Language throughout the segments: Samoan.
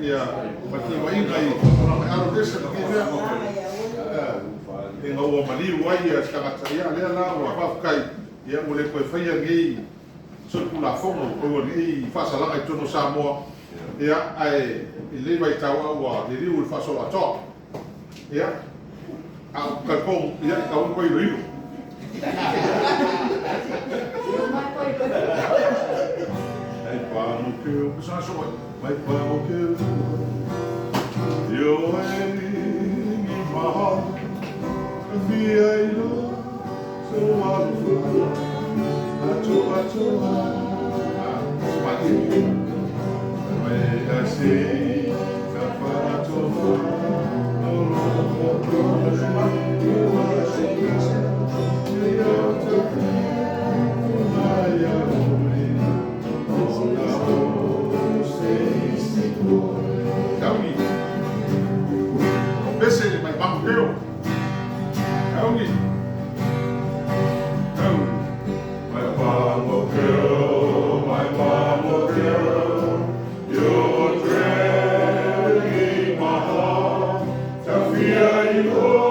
Ia, ma le timaiga i tulaga e alo ese ma nei mea. Ina ua maliu ai se tagata, ia lea la ua faafetai, ia ua le toe faia nei solitulafono po o nei faasalaga i totonu o Samoa, ia, ae i lenei vaitau a ua liliu i le faasoloatoa. Ia, a ou te talitonu, ia, e tatau ona toe iloilo. Taui. O pese mai mamu teo. Taui. Taui. My mama girl, my mama girl, you're dragging my heart. Tafia ilo.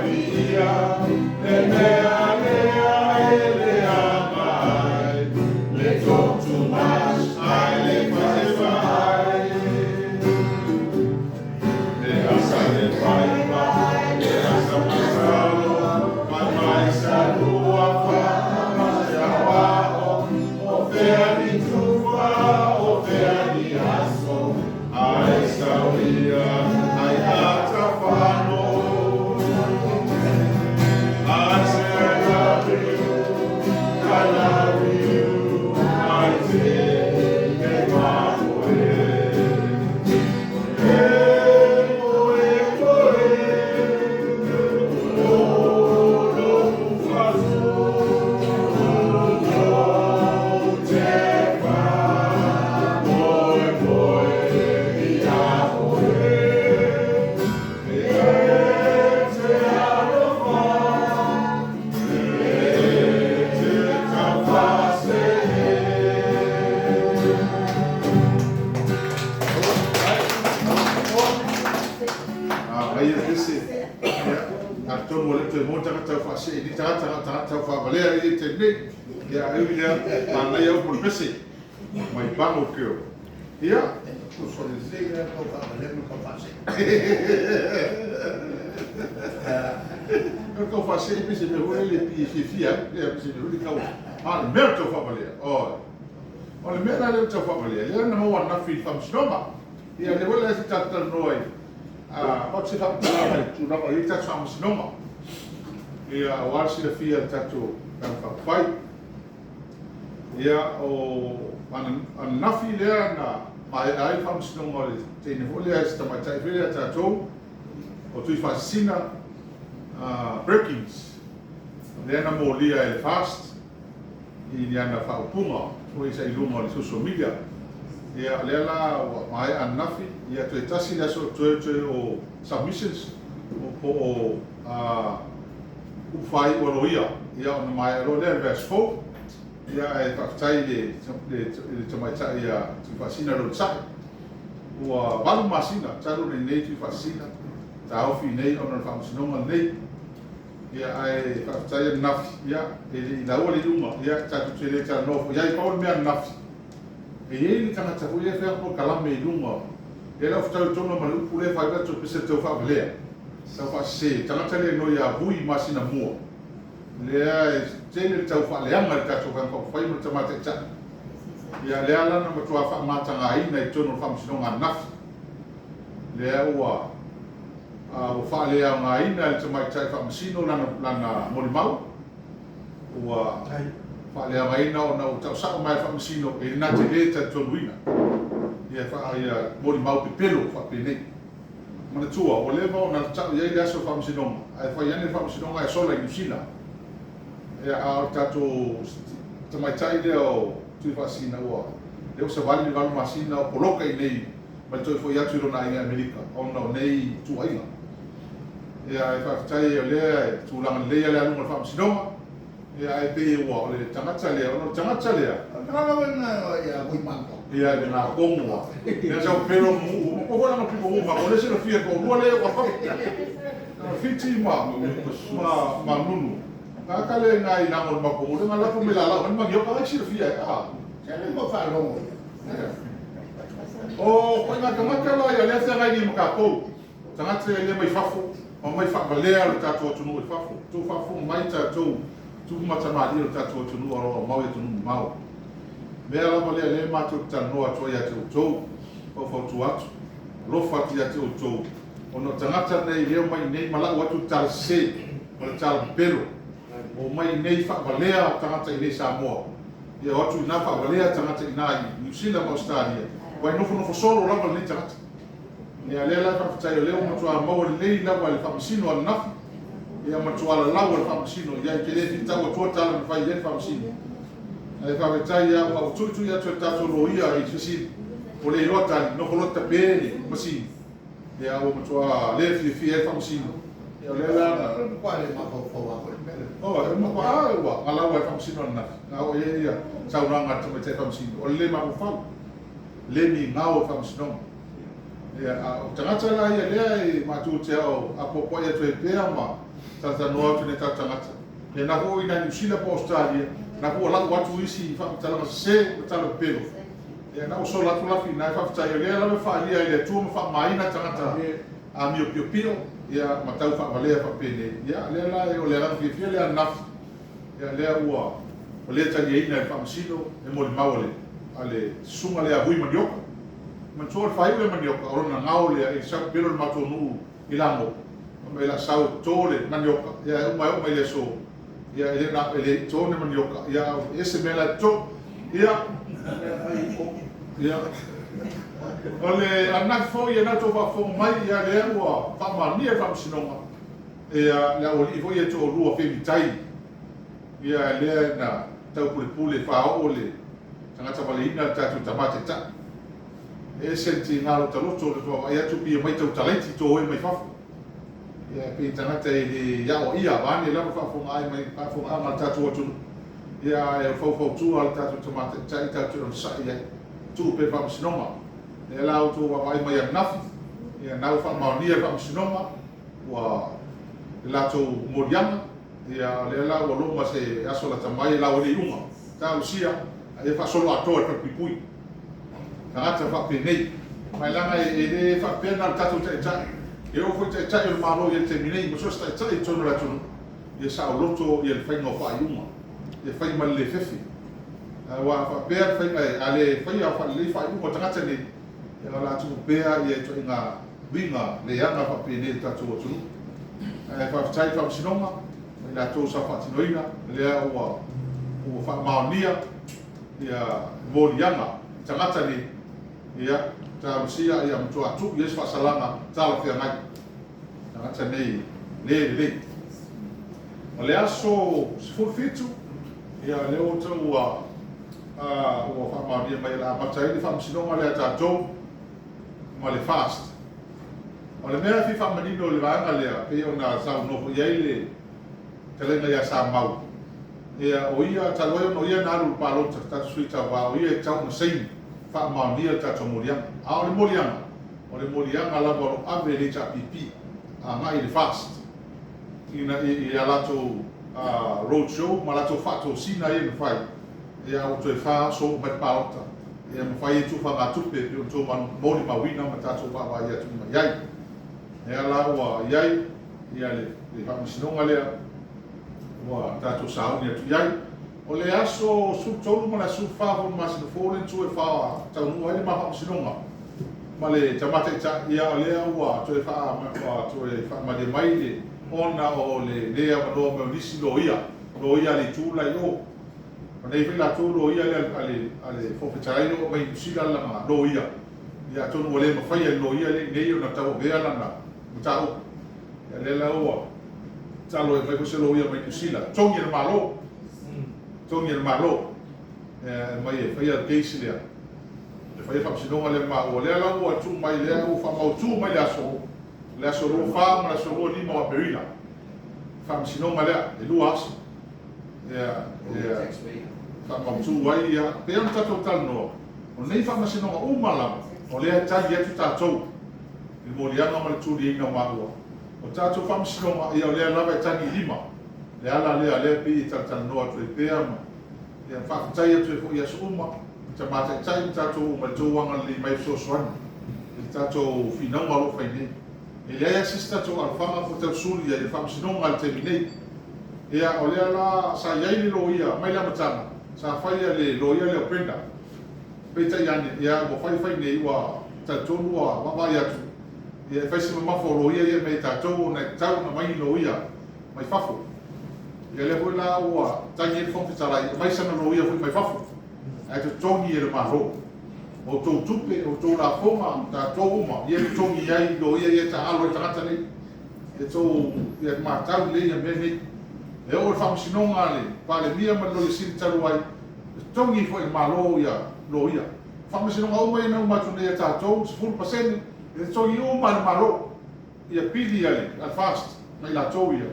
Viia le mea lea e leaga ai le talk too much ae le fai se fai. Le asa le faiva, le asa masalo, fai mai sa lua fa ma se awao, o fea ni tufa, o fea ni aso, ai sauia, ai atafano. I say I love you, I love you, I take my way. E oe oe, o lo fasu, o te fa, moe moe ia oe. E te alofa, e te tafase. Ah, ai e pese. Ia, atonu o le toe mo tagata faasee ni tagata tagata faavalea i te nei. Ia, ai lea, manaia au po le pese. Mai bango keo. Ia, So le lei la kau whaavalea ma kau whaase. O kau faasee pese me hule le pi fiafia, ia pese me hule kau. Ah, le mea tau faavalea. Oi. O le mea la lea tau faavalea, lea na maua nafi i le faamasinoga. Ia, le wale se talanoa ai. Ah, pa se faamatalaga i tulaga o i tatou faamasinoga. Ia, aua le silafia le tatou Vaega Faaupufai. Ia, o ananafi lea na maea ai le faamasinoga o le teine foi lea, se tamaitai foi lea tatou, o Tuifaasisina Perkins, lea na molia e le FAST i ni ana faaupuga foi sa i luga o le social media. Ia, lea la ua maea ananafi, ia toe tasi le aso toe toe o submissions po o upu faaiu a loia. Ia, ona maea loa lea le vaiaso fou. Ia, ae faafetai i le tamaitai ia Tuifaasisina Lolisai. Ua 8 masina talu ona i inei Tuifaasisina, taofi i inei ona o le faamasinoga lenei. Ia, ae faafetai ananafi, ia, e le i laua le iuga, ia, tatou te le talanoa foi i ai. Pau le mea ananafi, e i ai le tagata foi lea e fai ana polokalame i luga, lea la ua fetaui tonu ma le upu lea e fai atu pese tau faavalea, tau faasese, tagata lea noi ia Vui masina mua, lea e tele le tau faaleaga i le tatou Vaega Faaupufai ma le tama taitai. Ia, lea la na matua faamatagaina i totonu o le faamasinoga ananafi, lea ua faaleaogaina e le tamaitai faamasino lana molimau, ua faaleaogaina ona ua tausao mai le faamasino e na te le talitonuina ia ia molimau pepelo faapenei. Manatua, ua leva ona tau i ai le aso o le faamasinoga, ae fai ane le faamasinoga e sola i Niu Sila. Ia, a o le tatou tamaitai lea o Tuifaasisina ua lea ua savali le 8 masina o poloka i nei ma le toe foi atu i lona aiga i Amerika ona o nei tuuaiga. Ia, ae faafetai o lea e tulaga lelei le aluga o le faamasinoga. Ia, ae pei ua o le tagata lea, ona o le tagata lea. Ia vui manto. Ia, le gakogo. Lea sa pelo mu, o foi na pipo mu ma o le silafia ko lua le o fa. Fiti ma nunu. Nga ka le ngai nango ma ko le ngala ko me la la ma ngio ka silafia ah. Se le mo whaalongo ia. O ko nga tagata la ia le feagai ni ma kākou. Tagata ia le mai fafo, ma mai faavalea le tatou atunuu i fafo. Tou faafofoga mai tatou tupu ma tamalii o le tatou atunuu o lo o mau i atunuu mamao. Mea lava lea lea matou te talanoa atu ai ia te outou, faufautua atu, alofa atu ia te outou, ona o tagata nei lea omai i inei ma lau atu le tala sese ma le tala pepelo. Omai i inei faavalea tagata i inei Samoa. Ia o atu i ina faavalea tagata i ina i Niu Sila ma Ausetalia, ua nofonofo solo lava lenei tagata. Ia, lea la faafetai o lea ua matua maua lelei lava i le faamasino ananafi. Ia, matua lalau le faamasino ia i te le fitau atua tala na fai i ai le faamasino. Ae faafetai ia ua tuitui atu e le tatou loia i fesili, ua le iloa tali, nofo loa tape le masini. Ia, ua matua le fiafia ai le faamasino. Ia, o lea la na Kwa le mafaufau a koe le mea. Oh, e matua ua galaua e faamasino ananafi. Na o ia ia saunoaga a le tamaitai faamasino, o le le mafaufau, le migao o faamasinoga. Ia, a o tagata la ia lea e matou te ao apoapoai atu ai pea ma Talatalanoa atu i nai o tatou tagata, ia na foi i ina i Niu Sila po o Ausetalia, na foi ua lau atu isi faamatalaga sese ma tala pepelo. Ia na ua sola atu lafi i ina, ae faafetai o lea lava e faaalia e le Atua ma faamamaina tagata amio piopio ia ma tau faavalea faapenei. Ia lea la o le agaga fiafia lea ananafi, ia lea ua le taliaina e le Faamasino le molimau a le a le susuga lea a Vui Manioka. Manatua o le faaiu lea manioka, o lona gao lea i le sau pepelo i le matou nuu i Lago, fai mai o le a sau e toto le manioka, ia e uma e oo mai i le aso, ia e le na e le i toto ni manioka, ia ae ese mea la e toto. Ia, ia, o le ananafi foi ia na outou faafofoga mai, ia lea ua faamaonia e le Faamasinoga, ia le aualii foi ia e toalua Femi Tai, ia lea na taupulepule faaoo le tagata valeina le tatou tama taitai. E ese le tiga o lota loto i le vaavaai atu pei e omai tautalaiti to e mai fafo. Ia pei tagata e le aoaia vaeane lava faafofogaaga a le tatou atunuu. Ia ae o le faufautua a le tatou tama taitai tatou te onosai ai. Tuu pea i le faamasinoga. Lea la ua outou vaavaai mai ananafi, ia na ua faamaonia e le faamasinoga ua le latou moliaga. Ia o lea la ua loma se aso lata mai la ua le iuga. Talosia a ia faasoloatoa i le falepuipui tagata faapenei. Ma e leaga e le faapea na o le tatou taitai, e oo foi i taitai o le Malo i le taimi nei, ma so o se taitai i totonu o le atunuu, ia saoloto le faiga o faaiuga, ia fai ma le le fefe. Aua a faapea le faiga a le faia faalelei faaiuga a tagata nei, ia o le a tupu pea ituaiga uiga leaga faapenei i le tatou atunuu. Ae faafetai i le Faamasinoga ma i latou sa faatinoina, lea ua faamaonia ia moliaga i tagata nei, ia talosia ia matua tuu i ai se faasalaga talafeagai tagata nei le lelei. O le aso 17, ia lea ua outou ua faamaonia mai o le a amata ai le faamasinoga lea a tatou ma le FAST. O le mea e fia faamanino i le vaega lea, pei ona saunoa foi i ai le fetalaiga ia Samau, ia o ia, talu ai ona o ia na alu i le palota, le tatou sui tauva, o ia e tatau ona saini, faamaonia le tatou moliaga. A o le moliaga, o le moliaga lava o lo o ave e le HRPP agai i le FAST ina i a latou road show ma latou faatosina ia na fai, ia ua toe fa aso oo mai le palota, ia ma fai ai tufagatupe e pei ona outou molimauina ma tatou vaavaai atu uma i ai. Lea la ua i ai le faamasinoga lea ua tatou sauni atu i ai. O le aso 13 ma le aso 14 foi o le masina fou lea na tuu e faataunuu ai le ma faamasinoga ma le tama taitai, ia o lea ua toe faamalie mai le ona o le le avanoa mai o nisi loia, loia a le itu la i o. O nei foi latou loia lea a le Fofoga Fetalai na oo mai Niu Sila lana loia, ia atonu ua le mafai e le loia lea i inei ona tauavea lana mataupu. Ia lea la ua tatalo e aumai foi se loia mai Niu Sila, totogi e le Malo, totogi e le Malo e aumai e faia le case lea, e faia le faamasinoga lea ma maua. Lea la ua tuu mai, lea ua faamautu mai le aso, le aso 24 ma le aso 25 o Aperila, faamasinoga lea, e 2 aso. Ia, ia, faamautu ai, ia, pei ona tatou talanoa, o nei faamasinoga uma lava, o lea e tali atu tatou i le moliaga ma le tuliaina o maua. O tatou faamasinoga, ia o lea lava e tagi i lima, le ala lea, lea e pei e talatalanoa atu ai pea ma, ia, faafetai atu ai foi i aso uma, i tama taitai ma tatou uma i le tou agalelei mai e fesoasoani i le tatou finauga o lo o fai nei. E leai lava se isi tatou alofaga po o tausuli i ai i le faamasinoga i le taimi nei. Ia, o lea la sa i ai le loia mai le amataga, sa faia le loia lea o Brenda. Peitai ane, ia, ua fai fai nei, ua talitonu ua vaavaai atu, ia, e fai si mamafa o loia ia mai ia tatou ona e tatau ona aumai ni loia mai fafo. Ia, lea foi la ua tagi ai le Fofoga Fetalai, aumai sana loia foi mai fafo, ae totogi e le Malo. O outou tupe, o outou lafoga, tatou uma, ia e totogi ai loia ia e taaalo ai tagata nei. E tou ia matau lelei ia mea nei. E oo i le faamasinoga a le Palemia ma le Loia Sili talu ai, e totogi foi e le Malo ia loia. O faamasinoga uma ia na uma atu nei a tatou, 10%, e totogi uma e le Malo ia pili a le FAST ma i latou ia,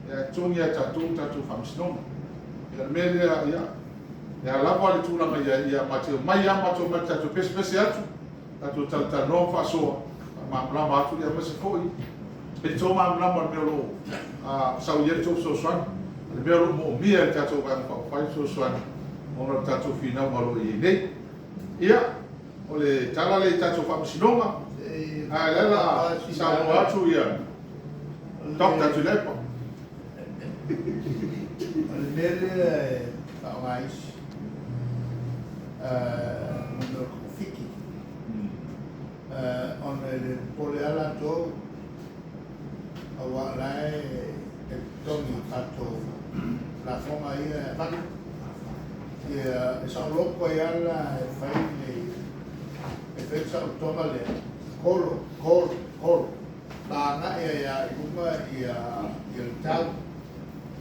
ae totogi lava e tatou le tatou faamasinoga. Ia o le mea lea, ia, e a lava le tulaga i ai, ia matou omai lava matou omai tatou pesepese atu, tatou talatalanoa ma faasoa, faamalamalama atu, aemaise foi Pe tou malamalama i le mea o lo o sau i ai le tou fesoasoani, o le mea o lo o moomia e le tatou Vaega Faaupufai le fesoasoani ona o le tatou finauga o lo o i ai nei. Ia, o le tala lea i tatou faamasinoga, ae o lea o le a saunoa atu Dr. Tuilaepa. O le mea lea e faaaoga isi, mo mea o le togafiti, ona e le popole lava latou, aua o la e totogi i tatou lafoga ia e avatu. Ia, e saoloto ai lava la e fai le e fai le saolotoga lea, kolo, kolo, kolo, ma agai ai lava i luga ia le tau.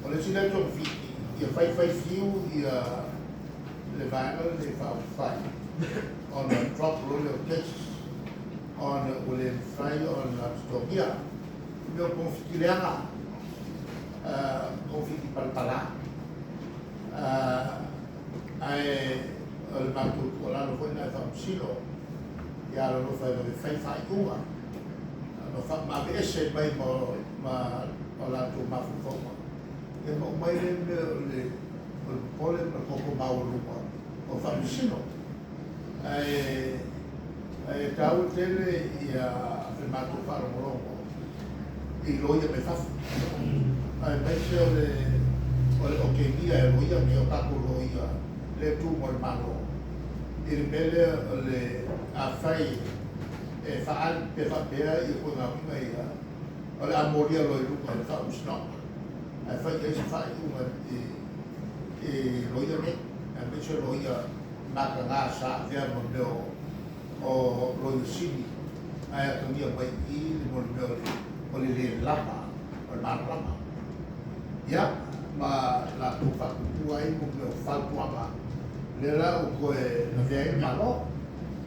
O le isi lea togafiti, ia fai fai fiu ia le vaega lenei faaupufai ona drop loa lea o cases ona ua le mafai ona totogia. O mea o togafiti leaga, togafiti palapala. Ae o le matou tuualalo foi lena e faamasino, ia alolofa e vave fai faaiuga ma faamaveese mai ma o latou mafaufauga, ia ma uma ai lea mea o le popole ma le toto maualuga o faamasino. Ae taua tele ia le matou faalogologo i loia mai fafo, aemaise o le okegia e loia nei, o tatou loia le tu mo le Malo, i le mea lea o le afai e faaali pe faapea ia ituaiga uiga ia, o le a molia loa i luga i le faamasinoga, ae fai i ai se faaiuga i loia nei, aemaise loia mataga sa avea ma mea o loia sili, ae atagia mai i i le mea o le le lava o le malamalama. Ia, ma latou faatupua ai mo mea o fautuaga, lea la ua toe lavea ai le Malo.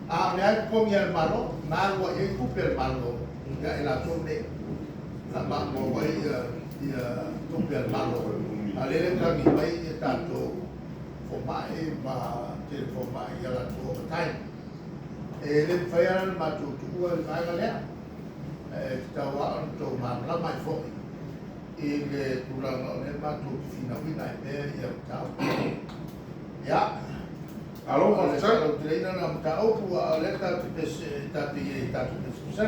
A o lea e totogi e le Malo, na alu ai i ai tupe a le Malo ia i latou nei, faamaumau ai ia tupe a le Malo. A o lea e tagi mai ia tatou fomai ma tele fomai ia latou overtime. E le mafai lava ona matou tuua le vaega lea, e tatau lava ona outou malamalama ai foi i le tulaga o lea matou te finauina ai pea ia mataupu. Ia, Malo o le faafetai. faalauteleina lena o mataupu, a o lea tatou te i ai i tatou pesepesega.